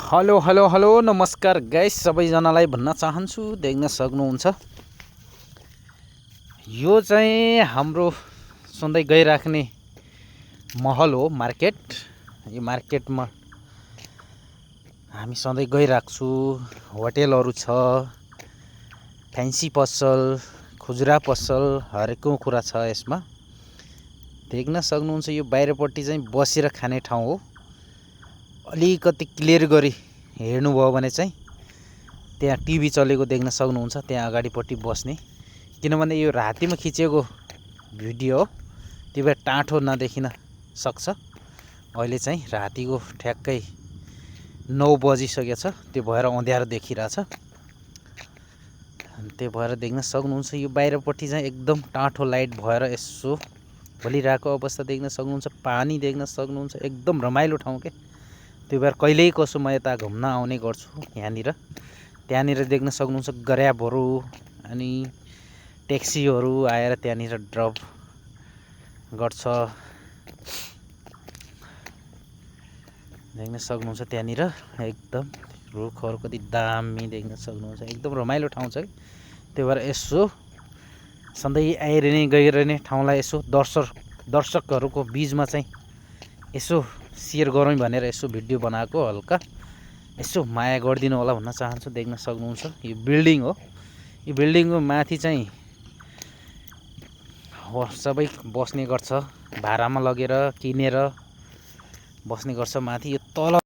Hello hello hello नमस्कार guys, सबैजनालाई भन्न चाहन्छु देख्न सक्नुहुन्छ यो चाहिँ हाम्रो सधैँ गइराख्ने महल हो, मार्केट। यो मार्केटमा हामी सधैँ गइराख्छु। होटेलहरू छ, फ्यान्सी पसल, खुजुरा पसल, हरेक कुरा छ यसमा। देख्न सक्नुहुन्छ यो बाहिरपट्टि चाहिँ बसेर खाने ठाउँ हो। अलिकति क्लियर गरी हेर्नुभयो भने चाहिँ त्यहाँ टिभी चलेको देख्न सक्नुहुन्छ, त्यहाँ अगाडिपट्टि बस्ने। किनभने यो रातिमा खिचेको भिडियो हो, त्यो भएर टाँठो नदेखिन सक्छ। अहिले चाहिँ रातिको ठ्याक्कै 9 बजिसकेछ, त्यो भएर अँध्यारो देखिरहेछ। त्यो भएर देख्न सक्नुहुन्छ यो बाहिरपट्टि चाहिँ एकदम टाँठो लाइट भएर यसो बलिरहेको अवस्था देख्न सक्नुहुन्छ। पानी देख्न सक्नुहुन्छ, एकदम रमाइलो ठाउँ के। त्यो भएर कहिल्यै कसो म यता घुम्न आउने गर्छु यहाँनिर। त्यहाँनिर देख्न सक्नुहुन्छ ग्र्याबहरू अनि ट्याक्सीहरू आएर त्यहाँनिर ड्रप गर्छ। देख्न सक्नुहुन्छ त्यहाँनिर एकदम रुखहरू कति दामी देख्न सक्नुहुन्छ, एकदम रमाइलो ठाउँ छ। त्यो भएर यसो सधैँ आइरहने गइरहने ठाउँलाई यसो दर्शकहरूको बिचमा चाहिँ यसो सेयर गरौँ भनेर यसो भिडियो बनाएको। हल्का यसो माया गरिदिनु होला भन्न चाहन्छु। देख्न सक्नुहुन्छ यो बिल्डिङ हो। यो बिल्डिङको माथि चाहिँ सबै बस्ने गर्छ, भाडामा लगेर किनेर बस्ने गर्छ। माथि यो तल